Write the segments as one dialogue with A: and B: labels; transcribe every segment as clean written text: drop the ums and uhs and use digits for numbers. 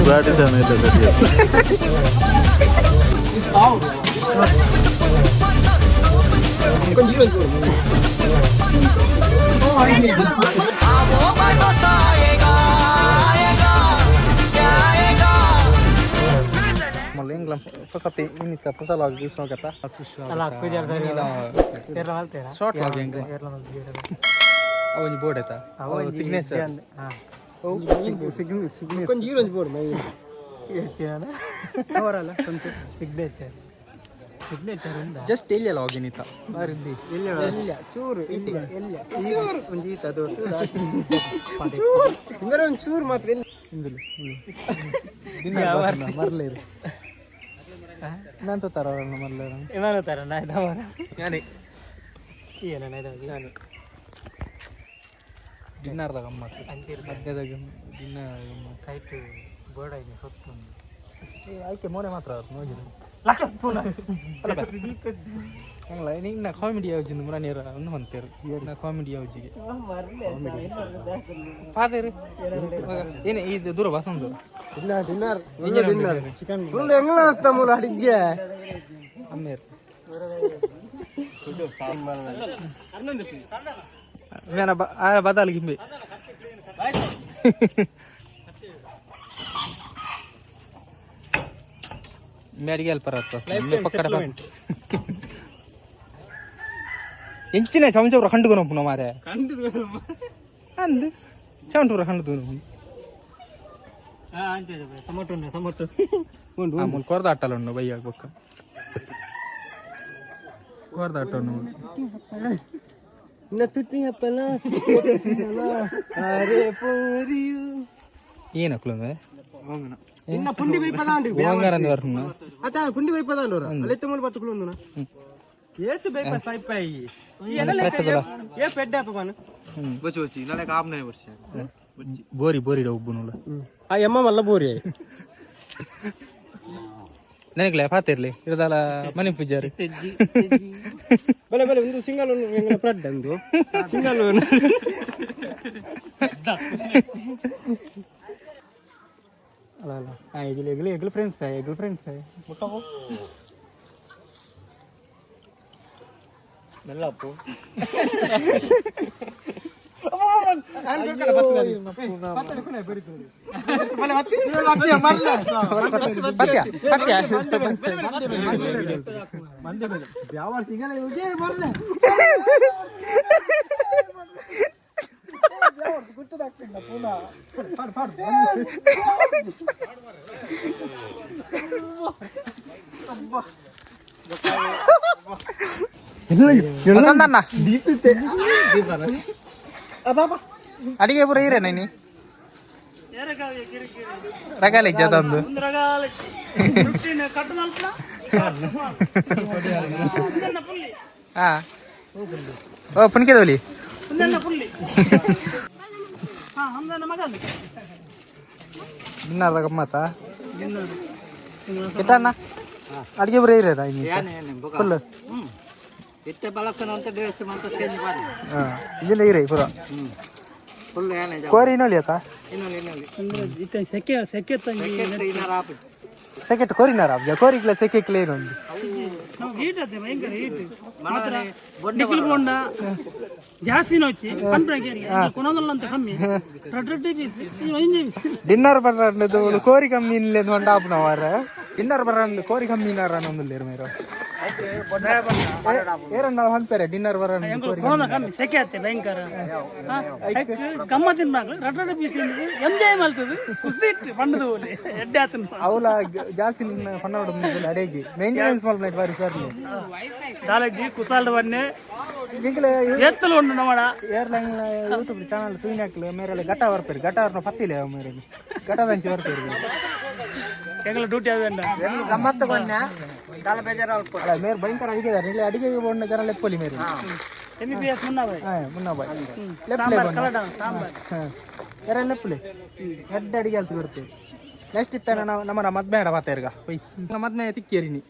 A: ಸ್ವಾಗತ. Short log ಹೆಂಗ್ ಅವೊಂಜಿ board ಆಯ್ತಾ? ಸಿಗ್ನೇಚರ್.
B: Signature signature.
A: Just ಎಲ್ಲಿ ಲಾಗ್ ಇನ್ ಇತ್ತ ಬಾರಿದ್ದಿ.
B: ಚೂರು ಒಂಜಿ ಈತ ಅದು ಒಂದು ಚೂರು ಮಾತ್ರ.
A: ಮರ್ಲೇರು ನಾನು ತರ ಮರ್ಲೇರು.
B: ವಿಮಾನ ತರ ನಾಯ್ದವರ.
A: ಯಾನೆ.
B: ಏನ ನಾಯ್ದವ.
A: ಡಿನ್ನರ್ದ ಗಮ್ಮತ್ತು.
B: ಅಂಚಿರ್.
A: ಮಧ್ಯದ ಡಿನ್ನರ್ ಗಮ್ಮತ್ತು.
B: ಕೈಟ್ ಬೋರ್ಡ್ ಆಯ್ತು ಸೊತ್ತು.
A: ಆಯ್ಕೆ ಮೋನೆ ಮಾತ್ರ ನೋಡಿದ್ರು.
B: ಲಕ್ಕ ಪೂನ.
A: ಹಂಗಲ್ಲ, ನಿನ್ನ ಕಾಮಿಡಿ ಯಾವ್ಜಿ ಮುರ ನೇರ ಒಂದು ಹೊಂತೇರು ನಾ ಕಾಮಿಡಿ ಯಾವ್ಜಿಗೆ ಪಾತೇರು ಏನೇ ಇದು ದೂರ ಬಸಂದು.
B: Dinner dinner dinner chicken ಎಂಗ್ಲ ಮೂಲ ಅಡಿಗೆ.
A: ಅಮ್ಮೇರು ಮೇನ ಆ ಬದಲ್ ಗಿಂಬೆ ಮ್ಯಾಡಿಗೆ ಹೆಲ್ಪರ್ ಆತ ಪಕ್ಕಡ ಎಂಚಿನ ಚಮಚ ಕಂಡು ನೋಪುನ ಮಾರೆ ಅಂದು ಚಮಚ ಕಂಡು.
B: Tomato tomato.
A: ಮೂಲು ಕೊರ್ದ ಆಟಲ ಉಂಡು ಬಯ್ಯಾಗ ಬೊಕ್ಕ ಕೊರ್ದ ಆಟ ಉಂಡು.
B: ತುಟ್ಟಿ ಹಪ್ಪಲ ಅರೆ ಪೋರಿಯು.
A: ಏನಕ್ಲು
B: ಇನ್ನ ಪುಂಡಿ ಬೈಪದಾಂಡು.
A: ಓಂಗಾರಂದು ಬರ್ಪುನ.
B: ಅತ್ತ ಪುಂಡಿ ಬೈಪದಾಂಡು ಅಲೆತ್ತ ಮೂಲ ಪತ್ತು ಕುಲೊಂದುನ ಏತು ಬೈಪ ಸಾಯ್ಪಾಯಿ ಏ ಪೆಡ್ಡ ಅಪ್ಪ ಬಾನು.
C: ಬಚ್ಚಿ ಬಚ್ಚಿ ನಾಳೆ ಕಾಪ್ನೆ ವರ್ಷ.
A: ಬೋರಿ ಬೋರಿ ಉಬ್ಬುನುಲ್ಲ.
B: ಆ ಎಮ್ಮ ಮಲ್ಲ ಬೋರಿ.
A: ನನಗ್ಲೆ ಪಾತಿರ್ಲಿ ಇರದಲ್ಲ ಮನೆ ಪೂಜಾರಿ.
B: ಬಲೆ ಬಲೆ ಒಂದು ಸಿಂಗಲ್ ಒಂದು ಬ್ರೆಡ್ ಒಂದು ಸಿಂಗಲ್. ಅಲ್ಲ ಅಲ್ಲ ಹಾಂ ಎಗ್ಲು ಎಗ್ಲು ಎಗ್ಲು ಫ್ರೆಂಡ್ಸ್ ಎಗ್ಲು ಫ್ರೆಂಡ್ಸ್.
C: ಮೆಲ್ಲಪ್ಪು.
A: ಪತ್ಯ ಪತ್ಯ. ವಸಂತಣ್ಣ ಅಡಿಗೆ ಪೂರ ಇರೇನ ನೀ ರಗಾಲೆ ಇಜ್ಜದೊಂದು. ಹಾ ಓ ಪುನ್ಕೆದೋಲಿ. ಡಿನ್ನರ್ದ ಗಮ್ಮತ್ತ ಕಿಟ್ಟಣ್ಣ ಅಡಿಗೆ ಪೂರ ಇರೇನಾ ಫುಲ್?
C: ಇತ್ತೆ ಬಲಕ್ಕನ ಅಂತ ಡ್ರೆಸ್ ಮಂತ ಚೇಂಜ್ ಮಾಡಿ.
A: ಹಾ ಇಜಿಂದ ಇರೇ ಪೂರ.
C: ಫುಲ್ ಏನೇ.
A: ಕೋರಿ ಇನ್ನೊಲಿ ಆತ.
C: ಇನ್ನೊಂದು ಇನ್ನೊಂದು.
B: ಸೆಕೆ ಸೆಕೆ.
C: ಇನ್ನಾರ ಆಪು.
A: ಸೆಕೆಟ್ ಕೋರಿನಾರ ಕೋರಿಗ್ಲ ಸೆಕೆ ಕ್ಲೇನ್ ಒಂದು.
B: ನಿಖಿಲ್ ಬೋಂಡ ಜಾಸ್ತಿ ನೋಚಿ ಕೊನೊಂದಲ್ಲ ಕಮ್ಮಿ ರೆಡ್ ರೆಡ್ ಪೀಸ್.
A: ಡಿನ್ನರ್ ಬರ್ರ ಕೋರಿ ಕಮ್ಮಿ ಇಲ್ಲ ಒಂಡ ಆಪುನ ವಾರ ಡಿನ್ನರ್ ಬರ್ರ ಕೋರಿ ಕಮ್ಮಿ ಇನ್ನಾರ ಒಂದುಲ್ಲೇರು ಮೇರು ಏರನ್ನ ಹಂತಾರೆ ಡಿನ್ನರ್ ಬರ ಕೋರಿ.
B: ಕೊನೊಂದ ಕಮ್ಮಿ ಸೆಕೆ ಆತೆ ಭಯಂಕರ ಗಮ್ಮತ್ ತಿನ್ಬಾಗ್ಲು red red piece enjoy ಮಾಡ್ತದೆ ಖುಷಿ ಇಟ್ಟು ಬಣ್ಣದ ಹೋಲಿ ಎಡ್ಡೆ ಆತನ.
A: ಅವಲ ಜಾಸ್ತಿ ಪನ್ನ ಅಡೇಗಿ ಮೇಂಟೆನೆನ್ಸ್ ಮಲ್ಪನೇಟ್ ಬಾರಿ ಸರ್.
B: ದಾಲಜ್ಜಿ ಕುಸಾಲ್ದ ಬನ್ನೆ.
A: ನಿಂಕಲೆ.
B: ಎತ್ತಲು ಉಂಡು ನಮ್ಮಡ.
A: Airline YouTube channel ತೂಯಿನಾಕ್ಲು ಮೇರೆಲ್ಲ ಘಟ ಬರ್ಪೇರು ಘಟ ಅವ್ರನ್ನ ಪತ್ತಿಲ್ಲ ಮೇರೆ ಘಟದಂಚಿ ಬರ್ಪೇರು.
B: ಎಂಗಳ ಡ್ಯೂಟಿ ಅವೇಂಡ.
C: ಗಮ್ಮತ್ತು ಕೊನ್ನೆ ದಾಲ ಬೇಜಾರು.
A: ಅಲ್ಲ ಮೇರೆ ಭಯಂಕರ ಅಡಿಗೆ ಇದ್ದಾರೆ ಇಲ್ಲಿ ಅಡಿಗೆ ಬೋಂಡ ಜನ ಲೆಪ್ಪೊಲಿ ಮೇರೆ.
B: MBBS Munna Bhai.
A: ಹಾಂ ಮುನ್ನಾ ಬಾಯ್ ಲೆಪ್ಪಲೆ.
B: ಸಾಂಬಾರ್ ಕಲಡ ಸಾಂಬಾರ್.
A: ಹಾಂ ಯಾರೆಲ್ಲ ಲೆಪ್ಪಲೆ ಎಡ್ಡೆ ಅಡಿಗೆ ಅಲ್ತು ಬರ್ತೇವೆ. ನೆಕ್ಸ್ಟ್ ಇತ್ತ ನಾವು ನಮ್ಮ ಮದ್ಮೆ ಮಾತಾರ್ಗ ಮದ್ಮೆ ತಿಕ್ಕೇರಿನಿ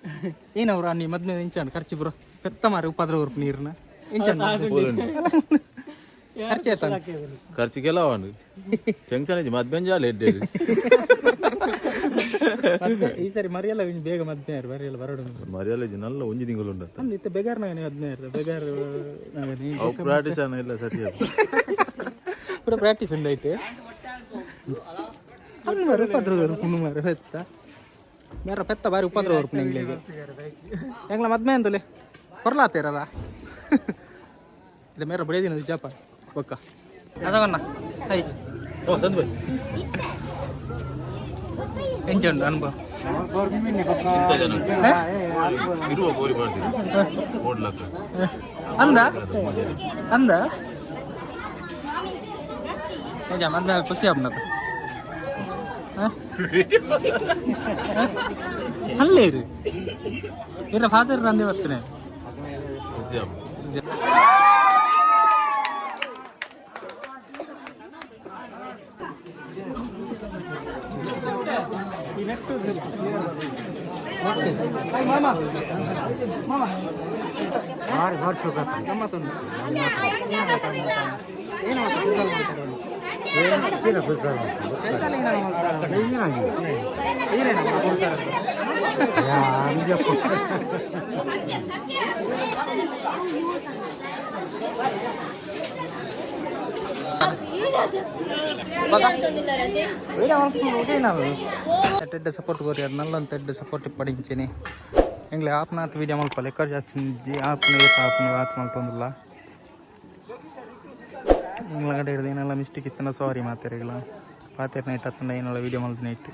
A: ಏನವ್ರ ನೀ ಮದ್ಮೆ ಇಂಚಾಣ ಖರ್ಚು ಬರೋ ಪೆತ್ತ ಮಾರಿ ಉಪದ್ರ ಉರ್ಪು ನೀರ್ನ ಇಂಚಾಣ ಖರ್ಚು ಆಯ್ತಾನ.
D: ಖರ್ಚಿಗೆಲ್ಲ ಅವನು ಟೆನ್ಷನ್ ಐತಿ ಮದ್ಮೆಂಜ ಲೇಟ್.
A: ಈ ಸರಿ ಮರಿಯಲ್ಲ ಬೇಗ ಮದ್ಮೆ ಯಾರು ಮರಿಯಲ್ಲ ಬರೋಡು.
D: ಮರಿಯಲ್ಲ ನಲ್ಲ ಒಂಜಿ ತಿಂಗಳು ಉಂಟು.
A: ಅಂದ್ ಇತ್ತೆ ಬೇಗಾರ್ ನಾಗನೆ ಮದ್ಮೆ ಯಾರು ಬೇಗಾರ್ ನಾಗನೆ.
D: ಅವು ಪ್ರಾಕ್ಟೀಸ್ ಅನ್ನ ಇಲ್ಲ ಸರಿ.
A: ಪೂರ ಪ್ರಾಕ್ಟೀಸ್ ಉಂಡೈತೆ ಅಂದ್ ಮಾರು ಉಪದ್ರ ಪುಣ್ಣು ಮಾರು ಪೆತ್ತ ಮೇರ ಪೆತ್ತ ಬಾರಿ ಉಪದ್ರ ಬರ್ಪುನ ಎಂಗ್ಲಿಗೆ. ಎಂಗ್ಲ ಮದ್ಮೆ ಅಂತಲೆ ಕೊರ್ಲಾತೇರದ ಇದು ಮೇರ ಬಡಿದಿನ ಜಾಪ ಬೊಕ್ಕ ಅದವನ್ನ ಹೈ.
D: ಓ ತಂದು ಬೈ.
A: ಎಂಚ ಉಂಟು ಅನುಭವ?
D: ಇರುವ ಕೋರಿ ಮಾಡ್ತೀವಿ ಓಡ್ಲಕ್ಕ.
A: ಅಂದ ಅಂದ ನಿಜ ಮದ್ಮೆ ಖುಷಿ ಆಪ್ನದು ಅಲ್ಲೇ ಇರು ಇರ ಫಾದರ್ ರಂದೆ ಬರ್ತೇನೆ.
D: ಖುಷಿ ಆಪ್.
A: ತೆಡ್ಡ ಸಪೋರ್ಟ್ ಕೊರಿಯರ್ ನಲ್ಲೊಂದು ತೆಡ್ಡ ಸಪೋರ್ಟ್ ಪಡಿಂಚಿನಿ. ಎಂಗ್ಲೆ ಆಪ್ನಾತ್ ವೀಡಿಯೋ ಮಲ್ಪ ಲೆಕ್ಕ ಜಾಸ್ತಿ ಜಿ ಆಪ್ನ ಏತ್ ಆಪ್ನ ಆತ್ ಮಲ್ತೊಂದಿಲ್ಲ. ಎಂಗ್ಲ ಕಡೆ ಹಿಡ್ದು ಏನೆಲ್ಲ ಮಿಸ್ಟೇಕ್ ಇತ್ತನ ಸಾರಿ ಮಾತಾರಿಗಳ ಪಾತೇರ್ ನೈಟ್ ಹತ್ತಂಡ ಏನೆಲ್ಲ ವೀಡಿಯೋ ಮಲ್ತ ನೈಟ್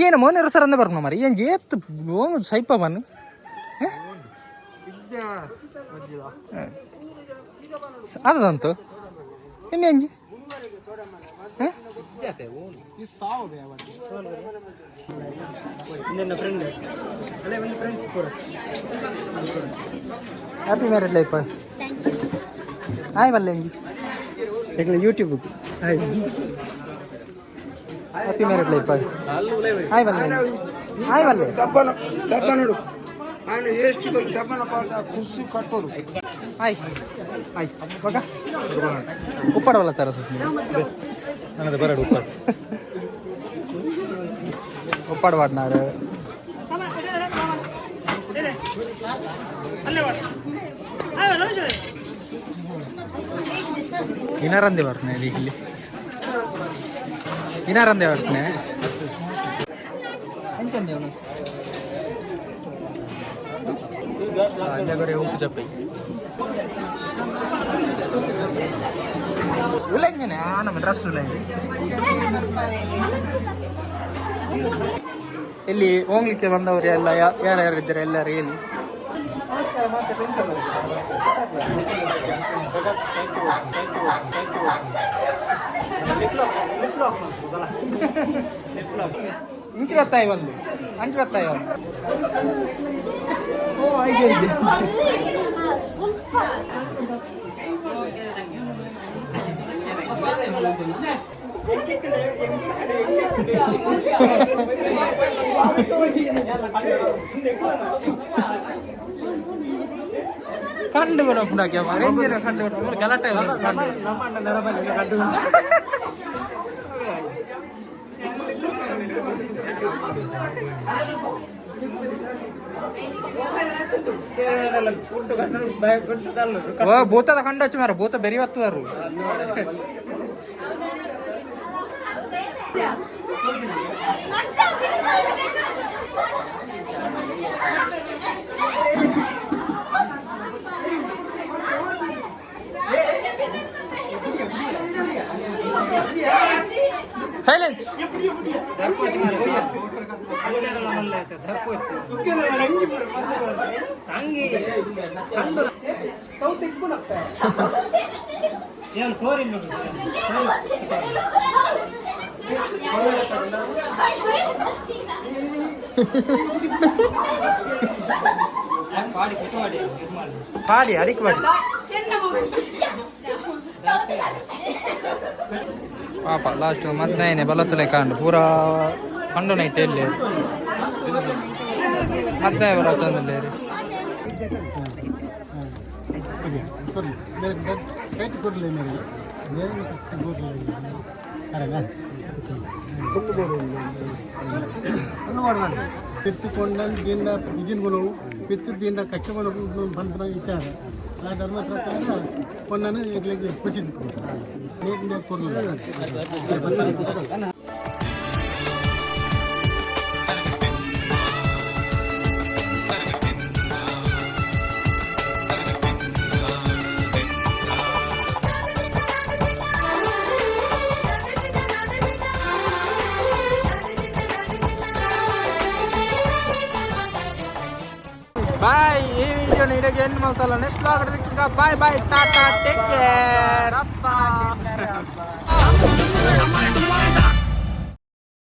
A: ಏನು ಮೋನೆರು ಸರ್ ಅಂದ ಬರ್ನ ಮಾರಿ ಏನು ಏತ್ ಓ ಸೈಪ ಬನ್ನು ಅದಂತು ಎಮ್ಮೆ ಅಂಜಿ. Happy married life. Hi ಬಲ್ಲೆ ಅಂಜಿ YouTube. Hi, happy married life. Hi ಬಲ್ಲೆ, ಹಾಯ್ ಬಲ್ಲೆ. ಹಾಯ್ ಹಾಯ್ ಮಗ ಉಪ್ಪಾಡವಲ್ಲ ಸರ್?
D: ನನ್ನದು ಬರಡು ಉಪ್ಪಾಡು.
A: ಉಪ್ಪಾಡು ವಾಡ್ನಾರು. ಇನಾರಂದೆ ಬರ್ತನೆ ಇಲ್ಲಿ ಇನಾರಂದೆ ಬರ್ತನೆ ಎಂಚಂದೆ ಅವನು ಉಪ್ಪು ಚಪ್ಪೈ ಉಲ್ಲಂಜನೆ ನಮ್ಮ ಡ್ರೆಸ್ ಉಲ್ಲಂಜೆ. ಇಲ್ಲಿ ಹೋಗ್ಲಿಕ್ಕೆ ಬಂದವರು ಎಲ್ಲ ಯಾರ್ಯಾರು ಇದ್ದಾರೆ ಎಲ್ಲರೂ ಹೇಳಿ. ಇಂಚು ಬತ್ತಾಯಿ ಬಂದು ಅಂಚು ಬತ್ತಾಯಿ ಬಂದು ಓ ಆಯ್ತು ಆಯ್ತು. ಕಂಡು ಬರೋ ಕಂಡು ಬರೋ ಗಲಾಟೆ. ಓ ಭೂತದ ಕಂಡು ಹಚ್ಚು ಮಾರ ಭೂತ ಬೆರಿ ಹೊತ್ತುವರು. ಸೈಲೆನ್ಸ್. ಪಾಡಿ ಅಡಿಕ್ ಮಾಡಿ ಪಾಪ ಲಾಸ್ಟ್ ಮದ್ನೈನೆ ಬಲಸಲೆ ಕಾಂಡು ಪೂರಾ ಕಂಡು ನೈಟ್ ಎಲ್ಲಿ ಮದ್ನಾಯ ಬಲಸಂದಲ್ಲಿ.
E: ಪಿತ್ತು ಕೊಂಡನ್ ದಿಂಡ ಬಿಜಿನ್ಗುಣವು ಪಿತ್ತು ದಿಂಡ ಕಚ್ಚಗುಣ ಪನ್ಪುನ ವಿಚಾರ. ಆ ಧರ್ಮ ಪ್ರಕಾರ ಪೊನ್ನನು ಎಗ್ಲಿಗೆ ಉಚಿತ ನೀರು ಕೊರ್ಲು.
A: ಬಾಯ್. ಈ ವಿಡಿಯೋನ ಇಡಗೆ and ಮಾಡ್ತಲ್ಲ. Next vlog. Bye bye, tata, take care.